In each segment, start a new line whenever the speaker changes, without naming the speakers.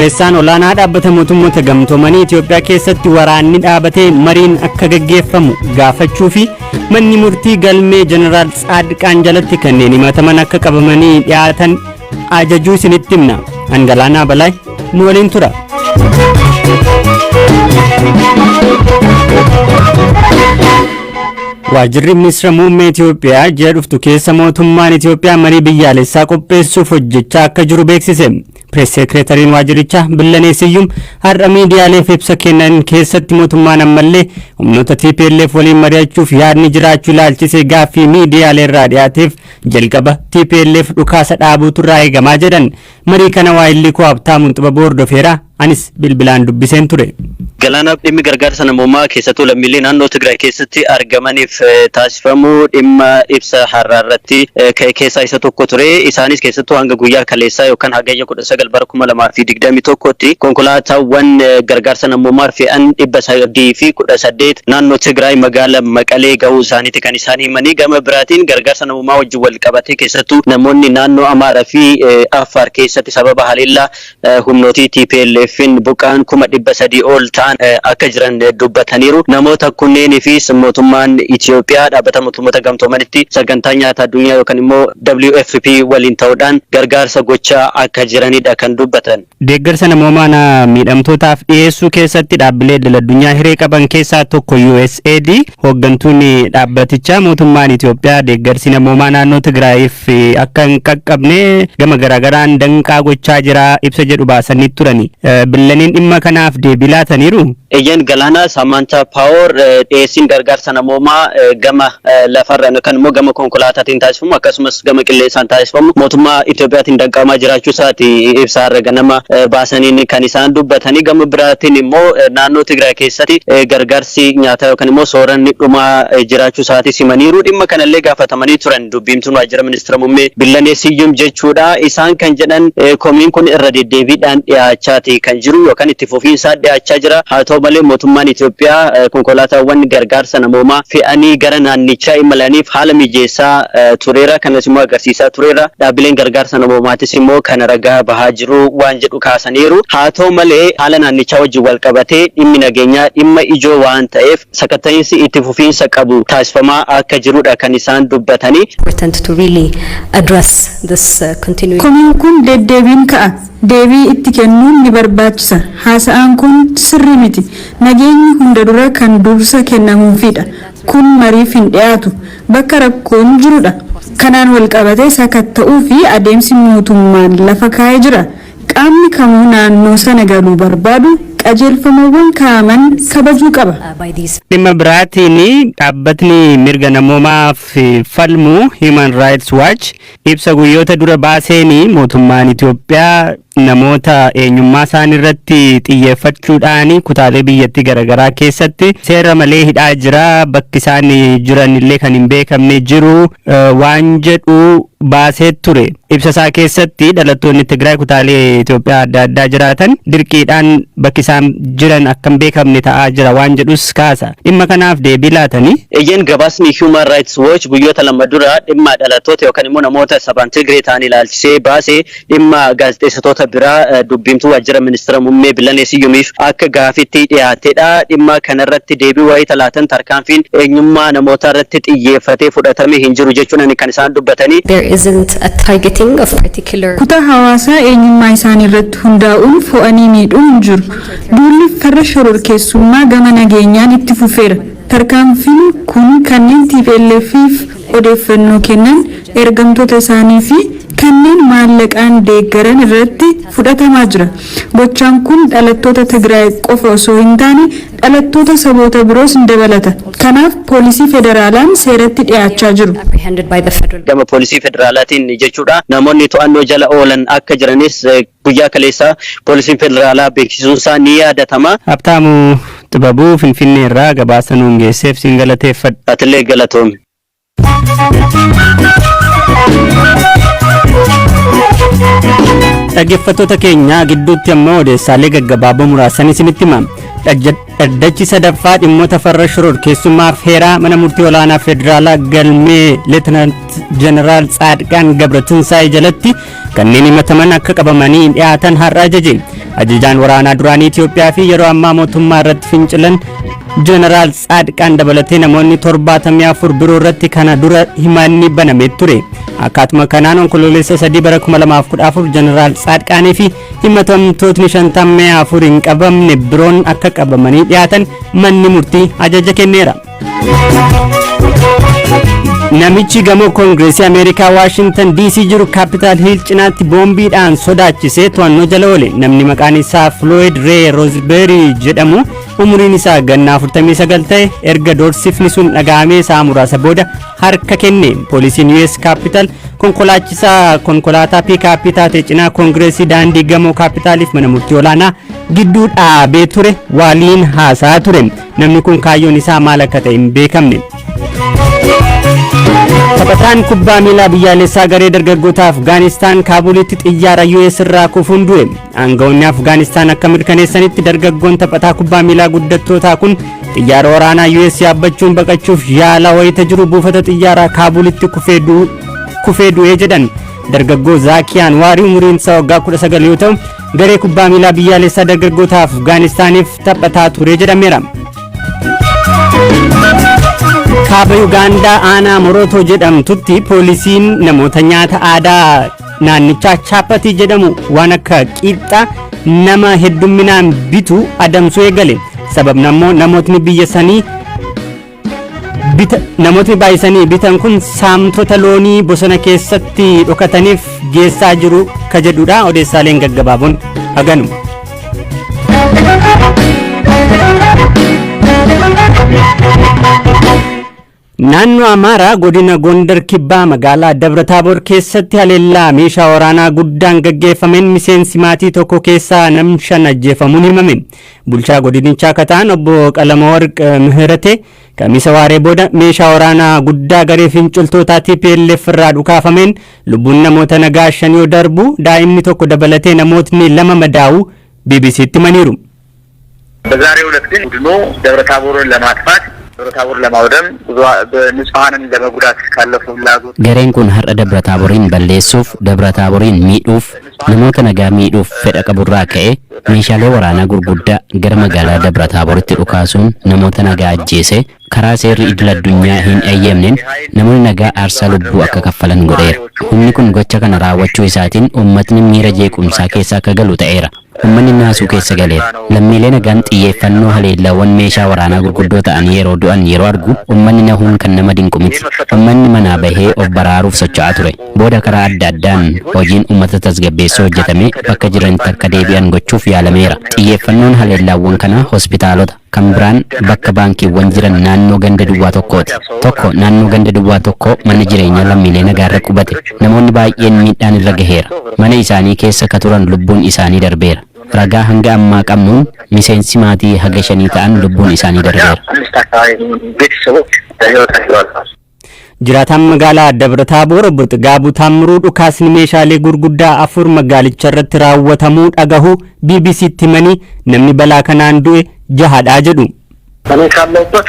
Barreessaan olaanaa dhaabbata mootummoota gamtoomanii Itoophiyaa keessatti waraanni dhaabatee mariin akka gaggeeffamu gaafachuu fi manni murtii galmee Jeneraal Tsaadqaan jalatti kanneen himataman akka qabamanii dhiyaatan ajajuu isinitti himna. Angalaanaa Balaay nu waliin tura. Waajjirri ministeera muummee Itoophiyaa ji'a dhuftu keessa mootummaan Itoophiyaa marii biyyaalessaa qopheessuuf hojjechaa akka jiru beeksise. Pirees seekreetariin waajjirichaa Billanee Siyyum har'a miidiyaaleef ibsa kennan keessatti mootummaan ammallee humnoota TPLF waliin mari'achuuf yaadni jiraachuu ilaalchisee gaaffii miidiyaalee irraa dhiyaateef jalqaba TPLF dhukaasa dhaabuutu irraa eegamaa jedhan. Marii kana waayilli koo Habtaamuun Xibabuu hordofeera, anis bilbilaan dubbiseen ture.
Galaana, dhimmi gargaarsa namoomaa keessattuu lammiilee naannoo Tigraay keessatti argamaniif taasifamu dhimma ibsa har'aa irratti ka'e keessaa isa tokko ture. Isaanis keessattuu hanga guyyaa kaleessaa yookaan hagayya 19 bara 2021tti konkolaataawwan gargaarsa namoomaa fe'an 318 naannoo Tigraay magaala Maqalee gahuu isaaniiti kan isaan himanii. Gama biraatiin gargaarsa namoomaa wajjin wal qabatee keessattuu namoonni naannoo Amaaraa fi Affaar keessatti sababa haleellaa humnootii TPLF'n buqqa'an 300,000 ol ta'an akka jiran dubbataniiru. Namoota kunneeniifis mootummaan Itoophiyaa dhaabbata mootummoota gamtoomanitti sagantaa nyaata addunyaa yookaan immoo WFP waliin ta'uudhaan gargaarsa gochaa akka jiranidha kan dubbatan.
Deeggarsa namoomaa miidhamtootaaf dhiyeessuu keessatti dhaabbilee idil addunyaa hiree qaban keessaa tokko USAID. Hooggantuun dhaabbatichaa mootummaan Itoophiyaa deeggarsi namoomaa naannoo Tigraayiif akka hin qaqqabne gama garaagaraan danqaa gochaa jira ibsa jedhu baasanii turani. Billaniin dhimma kanaaf deebii laataniiru.
Eeyyan Galaanaa, Saamaantaa Paawoor dhiyeessiin gargaarsa namoomaa gama lafarraan yookaan immoo gama konkolaataatiin taasifamu akkasumas gama qilleensaan taasifamu mootummaa Itoophiyaatiin danqamaa jiraachuu isaati ibsa har'a ganama baasaniin kan isaan dubbatanii. Gama biraatiin immoo naannoo Tigraay keessatti gargaarsi nyaataa yookaan immoo sooranni dhumaa jiraachuu isaatis himaniiru. Dhimma kanallee gaafatamanii turan dubbiimtuun waajjira ministeera muummee Billanee Siyyum jechuudha. Isaan kan jedhan komiin kun irra deddeebiidhaan dhiyaachaati kan jiru yookaan itti fufiinsaan dhiyaachaa jira. Haa ta'u malee mootummaan Itoophiyaa konkolaataawwan gargaarsa namoomaa fe'anii gara naannichaa imalaniif haala mijeessaa tureera. Kanas immoo agarsiisaa tureera. Dhaabbileen gargaarsa namoomaatis immoo kana ragaa bahaa jiru waan jedhu kaasaniiru. Haa ta'u malee haala naannichaa wajjin wal qabatee dhimmi nageenyaa dhimma ijoo waan ta'eef sakatta'iinsi itti fufiinsa qabu taasifamaa akka jirudha kan isaan dubbatanii.
Important to really address this continuing.
Komiin kun deddeebiin ka'a. Deebii itti kennuun ni barbaachisa. Haasa'aan kun sirrii miti. Nageenyi hunda dura kan dursa kennamuufidha. Kun mariif hin dhiyaatu. Bakka rakkoon jirudha. Kanaan wal qabatee sakatta'uu fi adeemsi mootummaan lafa kaa'ee jira. Qaamni kamuu naannoo sana galuu barbaadu qajeelfamawwan kaa'aman kabajuu qaba.
By these
Dhimma biraatiin dhaabbatni mirga namoomaaf falmu Human Rights Watch ibsa guyyoota dura baaseen mootummaan Itoophiyaa namoota eenyummaa isaan irratti xiyyeeffachuudhaan kutaalee biyyattii garaagaraa keessatti seera malee hidhaa jira, bakki isaan jiran illee kan hin beekamne jiru waan jedhu baasee ture. Ibsa isaa keessatti dhalattoonni Tigraay kutaalee Itoophiyaa adda addaa jiraatan dirqiidhaan bakki isaan jiran akka hin beekamne ta'aa jira waan jedhus kaasa. Dhimma kanaaf deebii laatanii.
Eeyyeen, gabaasni Human Rights Watch guyyoota 2 dura dhimma dhalattoota yookaan immoo namoota sabaan Tigree ta'an ilaalchisee baasee dhimma gaazexeessitoota biraa dubbiimtuu waajjira ministeera muummee Billanee Siyyumiif akka gaafitti dhiyaatedha. Dhimma kanarratti deebii wayii talaatan tarkaanfiin eenyummaa namoota irratti xiyyeeffatee fudhatame hin jiru jechuun kan isaan dubbatanii.
There isn't a targeting of particular
Kutaa hawaasaa eenyummaa isaanii irratti hundaa'uun fo'anii miidhuun hin jiru. Duulli farra shororkeessummaa gama nageenyaan itti fufeera. Tarkaanfiin kun kanneen TPLFif odeeffannoo kennan, ergamtoota isaanii fi kanneen maallaqaan deeggaran irratti fudhatamaa jira. Gochaan kun dhalattoota Tigraay qofa osoo hin taane dhalattoota saboota biroos ni dabalata. Kanaaf poolisii federaalaan seeratti dhiyaachaa jiru.
apprehended by the federal
Gama poolisii federaalaatiin jechuudha. Namoonni to'annoo jala oolan akka jiranis guyyaa kaleessaa poolisiin federaalaa beeksisuun isaa ni yaadatama.
Habtaamuu Xibabuu Finfinnee irraa gabaasa nuun geesseef siin galateeffadha.
Atillee galatoomi.
Dhaggeeffattoota keenya, gidduutti ammoo odeessaalee gaggabaaboo muraasan isinitti hima. Dhaddachi sadaffaa dhimmoota farra shororkeessummaaf heeraa mana murtii olaanaa federaalaa galmee Leetinaant Jeneraal Tsaadqaan Gabratinsaa'ee jalatti kanneen himataman akka qabamanii dhiyaatan har'a ajaje. Ajajaan waraanaa duraanii Itoophiyaa fi yeroo ammaa mootummaa irratti fincilan Jeneraal Tsaadqaan dabalatee namoonni 74 biroo irratti kana dura himanni banamee ture. Akkaatuma kanaan Onkoloolessa 3 bara 2014 Jeneraal Tsaadqaanii fi himatamtootni 54 hin qabamne biroon akka qabamanii dhiyaatan manni murtii ajaja kenneera. Namichi gamoo Koongireesii Ameerikaa Waashingtan DC jiru Capital Hill cinaatti boombiidhaan sodaachisee to'annoo jala oole. Namni maqaan isaa Floyd Ray Roseberry jedhamu umuriin isaa ganna 49 ta'e erga doorsifni sun dhaga'amee sa'a muraasa booda harka kenne. Poolisiin US Capitol konkolaachisaa konkolaataa piikaappii taate cinaa Koongireesii daandii gamoo Kaapitaaliif mana murtii olaanaa gidduu dhaabee ture waliin haasaa ture. Namni kun kaayyoon isaa maal akka ta'e hin beekamne. Taphataan kubbaa miilaa biyyaalessaa garee dargaggoota Afgaanistaan Kaabulitti xiyyaara US irraa kufuun du'e. Aangawoonni Afgaanistaan akka mirkaneessanitti dargaggoon taphataa kubbaa miilaa guddattootaa kun xiyyaara waraanaa US yaabbachuun baqachuuf yaala wayita jiru buufata xiyyaaraa Kaabulitti kufee du'e jedhan. Dargaggoo Zaakiyaan Waarii umuriin isaa waggaa 19 yoo ta'u, garee kubbaa miilaa biyyaalessaa dargaggoota Afgaanistaaniif taphataa ture jedhameera. Kaaba Yugaandaa aanaa Morootoo jedhamtutti poolisiin namoota nyaata aadaa naannichaa chaappatii jedhamu waan akka qiixxaa nama heddumminaan bitu adamsuu eegale. Sababni ammoo namootni biyya sanii namootni baay'isanii bitan kun saamtota loonii bosona keessatti dhokataniif geessaa jiru ka jedhudha. Odeessaaleen gaggabaaboon haganuma. Naannoo Amaaraa godina Gondar Kibbaa magaalaa Dabra Taaboor keessatti haleellaa meeshaa waraanaa guddaan gaggeeffameen miseensi maatii tokko keessaa nam 5 ajjeefamuun himame. Bulchaa godinichaa akka ta'an obbo Qalamawarq Mihirate Kamisa waaree booda meeshaa waraanaa guddaa garee finciltootaa TPLF irraa dhukaafameen lubbuun namoota nagaa 5 yoo darbu, daa'imni tokko dabalatee namootni 2 madaa'uu BBC'tti himaniiru.
በዛሬው ዕለት ግን ቡድኑ ደብረ ታቦርን ለማጥፋት፣ ደብረ ታቦርን ለማውደም፣ ንጹሐንን ለመጉዳት ካለው ፍላጎት
Gareen kun har'a Dabra Taaboriin balleessuuf, Dabra Taaboriin miidhuuf, namoota nagaa miidhuuf fedha qaburraa ka'ee meeshaalee waraanaa gurguddaa gara magaalaa Dabra Taaboritti dhukaasuun namoota nagaa ajjeese, karaa seerri idil addunyaa hin eeyyamneen namoonni nagaa aarsaa lubbuu akka kaffalan godheera. Humni kun gocha kana raawwachuu isaatiin uummatni miira jeequmsaa keessa akka galu ta'eera. Uummanni naasuu keessa galeera. Lammiilee nagaan xiyyeeffannoo haleellaawwan meeshaa waraanaa gurguddoo ta'an yeroo du'an yeroo argu uummanni nahuun kan nama dinqu miti. Uummanni manaa bahee of baraaruuf socho'aa ture. Booda karaa adda addaan hojiin uummata tasgabbeessuu hojjetamee bakka jiranitti akka deebi'an gochuuf yaalameera. Xiyyeeffannoon haleellaawwan kanaa hospitaalota, kan biraan bakka baankiiwwan jiran naannoo ganda duwwaa tokkooti. Tokko naannoo ganda duwwaa tokko mana jireenyaa lammiilee nagaarra qubate. Namoonni baay'een miidhaan irra gaheera. Mana isaanii keessa ka turan lubbuun isaanii darbeera. Ragaa hanga ammaa qabnuun miseensi maatii haga 5 ta'an lubbuun isaanii darbeera.
አምስት አካባቢ ቤተሰቦች ህይወታቸው አልፏል።
Jiraataan magaalaa Dabra Taaboor obbo Xigaabuu Taammiruu dhukaasni meeshaalee gurguddaa 4 magaalicha irratti raawwatamuu dhagahuu BBC'tti himanii, namni balaa kanaan du'e jahadhaa jedhu.
እኔ ካለሁበት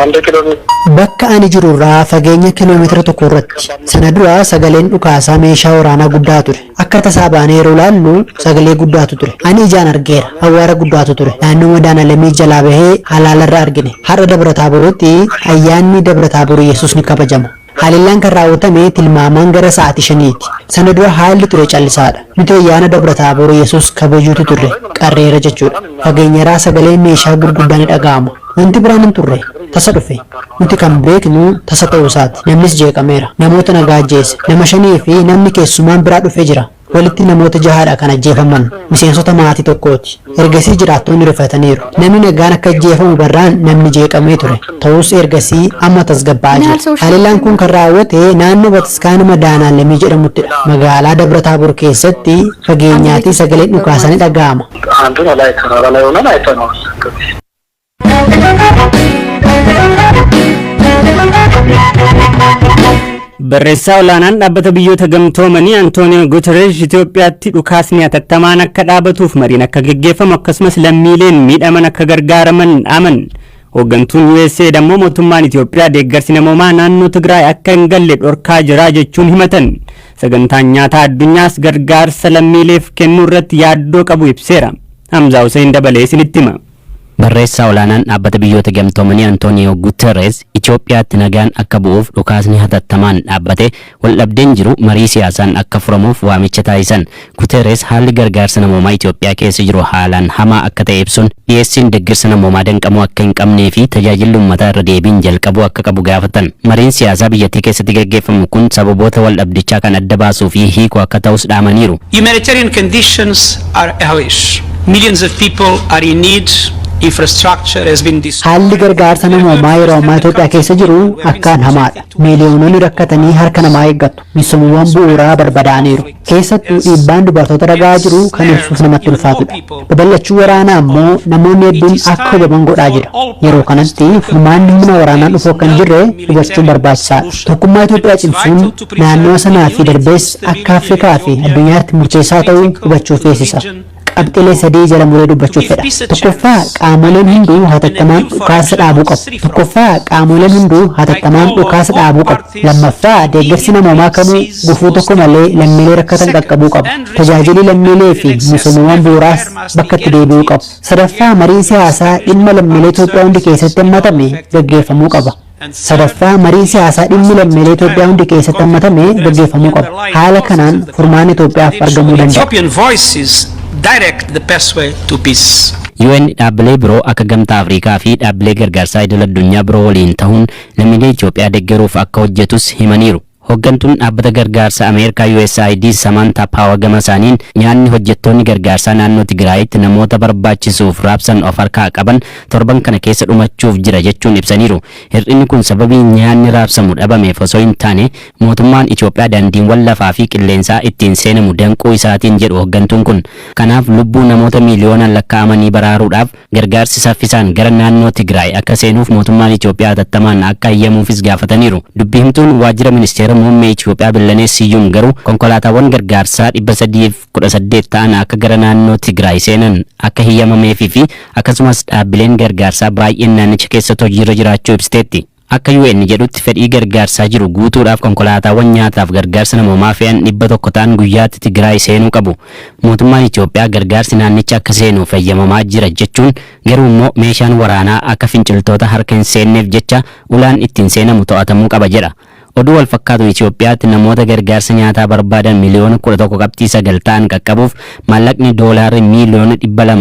አንድ ኪሎ ሜትር
Bakka ani jiru irraa fageenya kiiloomeetira 1 irratti. Sana dura sagaleen dhukaasaa meeshaa waraanaa guddaa ture. Akka tasaa baanee yeroo laallu sagalee guddaatu ture. Ani ijaan argeera. Awwaara guddaatu ture. Naannoo Madaanalamii jalaa bahee halaalarra argine. Har'a Dabra Taaboritti ayyaanni Dabra Taaboor Yesuus ni kabajama. Haleellaan kan raawwatame tilmaamaan gara sa'aatii 5ti. Sana dura haalli ture callisaadha. Nuti ayyaana Dabra Taaboor Yesuus kabajuutu turre. Qarreera jechuudha. Fageenyaraa sagaleen meeshaa gurguddaa ni dhaga'ama. Wanti biraan hin turre. Tasa dhufe. Nuti kan beeknu tasa ta'uu isaati. Namnis jeeqameera. Namoota nagaa ajjeese. Nama 5 fi namni keessumaan biraa dhufee jira. Walitti namoota jahaadha kan ajjeefaman. Miseensota maatii tokkooti. Ergasii jiraattonni rifataniiru. Namni nagaan akka ajjeefamu barraan namni jeeqamee ture. Ta'us ergasii amma tasgabbaa'aa jira. Haleellaan kun kan raawwate naannoo Bataskaana Madaanaalamii jedhamuttidha. Magaalaa Dabra Taaboor keessatti fageenyaatii sagaleen dhukaasaa ni dhaga'ama.
አንዱን ላይ ተራራ ላይ ሆነን አይተነዋል።
Barreessaa olaanaan dhaabbata biyyoota gamtoomanii Antooniyoo Guterres Itoophiyaatti dhukaasni hatattamaan akka dhaabatuuf mariin akka geggeeffamu, akkasumas lammiileen miidhaman akka gargaaraman dhaaman. Hooggantuun USAID ammoo mootummaan Itoophiyaa deeggarsi namoomaa naannoo Tigraay akka hin galle dhorkaa jira jechuun himatan. Sagantaan nyaataa addunyaas gargaarsa lammiileef kennuu irratti yaaddoo qabu ibseera. Hamzaa Hussein dabalee isinitti hima.
Barreessaa olaanaan Dhaabbata Biyyoota Gamtoomanii Antooniyoo Guterres Itoophiyaatti nagaan akka bu'uuf dhukaasni hatattamaan dhaabbate, waldhabdeen jiru marii siyaasaan akka furamuuf waamicha taasisan. Guterres haalli gargaarsa namoomaa Itoophiyaa keessa jiru haalaan hamaa akka ta'e ibsuun, dhiyeessiin deeggarsa namoomaa danqamuu akka hin qabnee fi tajaajilli uummataa irra deebiin jalqabuu akka qabu gaafatan. Mariin siyaasaa biyyattii keessatti gaggeeffamu kun sababoota waldhabdichaa kan adda baasuu fi hiikuu akka ta'us dhaamaniiru.
Humanitarian conditions are hellish. Millions of people are in need. Infrastructure has been destroyed.
Haalli gargaarsa namoomaa yeroo ammaa Itoophiyaa keessa jiru akkaan hamaadha. Miiliyoononni rakkatanii harka namaa eeggatu. Misoomawwan bu'uuraa barbadaa'aniiru. Keessattuu dhiibbaan dubartoota ragaa jiru kan ibsuuf namatti ulfaatudha. Babal'achuu waraanaa immoo namoonni hedduun akka hubaman godhaa jira. Yeroo kanatti furmaanni humna waraanaan dhufu akka hin jirre hubachuun barbaachisaadha. Tokkummaa Itoophiyaa cimsuun naannoo sanaa fi darbees akka Afrikaa fi addunyaatti murteessaa ta'uu hubachuu feesisa. Qabxilee sadii jala muree dubbachuuf fedha. Tokkoffaa, qaamoleen hunduu hatattamaan dhukaasa dhaabuu qabu. Tokkoffaa, qaamoleen hunduu hatattamaan dhukaasa dhaabuu qabu. Lammaffaa, deeggarsi namoomaa kamuu gufuu tokko malee lammiilee rakkatan qaqqabuu qabu. Tajaajilli lammiilee fi misoomawwan bu'uuraas bakka itti deebi'uu qabu. Sadaffaa, mariin siyaasaa dhimma lammiilee Itoophiyaa hundi keessatti hammatame gaggeeffamuu qaba. Sadaffaa, mariin siyaasaa dhimmi lammiilee Itoophiyaa hundi keessatti hammatame gaggeeffamuu qaba. Haala kanaan furmaanni Itoophiyaaf argamuu danda'a.
Ethiopian voices direct the pathway to peace.
UN dhaabbilee biroo akka Gamtaa Afrikaa fi dhaabbilee gargaarsaa idil addunyaa biroo waliin ta'uun lammiilee Itoophiyaa deeggaruuf akka hojjetus himaniiru. Hooggantuun dhaabbata gargaarsa Ameerikaa USAID Samantha Power gama isaaniin, nyaanni hojjettoonni gargaarsaa naannoo Tigraayitti namoota barbaachisuuf raabsan of harkaa qaban torban kana keessa dhumachuuf jira jechuun ibsaniiru. Hir'inni kun sababii nyaanni raabsamu dhabameef osoo hin taane, mootummaan Itoophiyaa daandiiwwan lafaa fi qilleensaa ittiin seenamu danquu isaatiin jedhu hooggantuun kun. Kanaaf lubbuu namoota miiliyoonaan lakkaa'amanii baraaruudhaaf gargaarsi saffisaan gara naannoo Tigraay akka seenuuf mootummaan Itoophiyaa hatattamaan akka hayyamuufis gaafataniiru. Dubbi himtuun waajjira ministeera muummee Itoophiyaa Billanee Siyyum garuu konkolaataawwan gargaarsaa 318 ta'an akka gara naannoo Tigraay seenan akka hiyyamameefii fi akkasumas dhaabbileen gargaarsaa baay'een naannicha keessatti hojiirra jiraachuu ibsiteetti. Akka UN jedhutti, fedhii gargaarsaa jiru guutuudhaaf konkolaataawwan nyaataaf gargaarsa namoomaa fe'an 100 ta'an guyyaatti Tigraay seenuu qabu. Mootummaan Itoophiyaa gargaarsi naannicha akka seenuuf eeyyamamaa jira jechuun, garuu immoo meeshaan waraanaa akka finciltoota harka hin seenneef jecha ulaan ittiin seenamu to'atamuu qaba jedha. Oduu wal fakkaatu, Itoophiyaatti namoota gargaarsa nyaataa barbaadan miliyoona 11.9 ta'an qaqqabuuf maallaqni doolaarri miiliyoona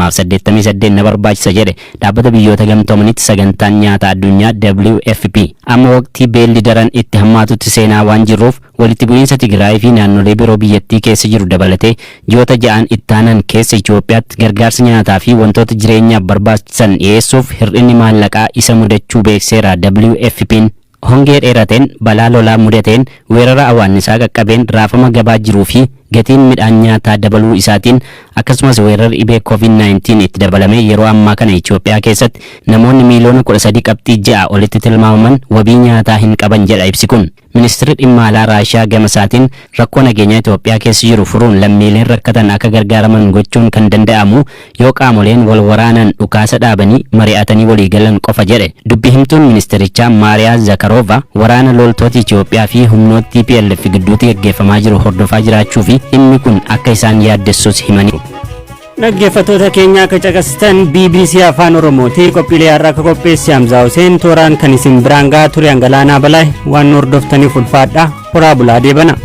288 na barbaachisa jedhe Dhaabbata Biyyoota Gamtoomanitti Sagantaan Nyaata Addunyaa WFP. Amma waqtii beelli daran itti hammaatutti seenaa waan jirruuf, walitti bu'iinsa Tigraay fi naannolee biroo biyyattii keessa jiru dabalatee, ji'oota 6n ittaanan keessa Itoophiyaatti gargaarsa nyaataa fi wantoota jireenyaaf barbaachisan dhiyeessuuf hir'inni maallaqaa isa mudachuu beekseera WFP'n. Hongee dheerateen, balaa lolaa mudateen, weerara awwaannisaa qaqqabeen, raafama gabaa jiruu fi gatiin midhaan nyaataa dabaluu isaatiin, akkasumas weerarri dhibee COVID-19 itti dabalamee, yeroo ammaa kana Itoophiyaa keessatti namoonni miiliyoona 13.6 olitti tilmaamaman wabii nyaataa hin qaban jedha ibsi kun. Ministeerri dhimma alaa Raashiyaa gama isaatiin, rakkoo nageenyaa Itoophiyaa keessa jiru furuun lammiileen rakkatan akka gargaaraman gochuun kan danda'amu yoo qaamoleen wal waraanan dhukaasa dhaabanii mari'atanii waliigalan qofa jedhe. Dubbi himtuun ministeerichaa Maariyaa Zakarova waraana loltoota Itoophiyaa fi humnoota TPLF gidduutti gaggeeffamaa jiru hordofaa jiraachuu fi dhimmi kun akka isaan yaaddessus himaniiru.
Dhaggeeffattoota keenya, akka caqasitan BBC Afaan Oromooti. Qophiilee har'a akka qopheesse Hamzaa Hussein, tooraan kan isin biraan gahaa ture Angalaanaa Balaa. Waan nu hordoftaniif ulfaadha. Horaa bulaa, deebana.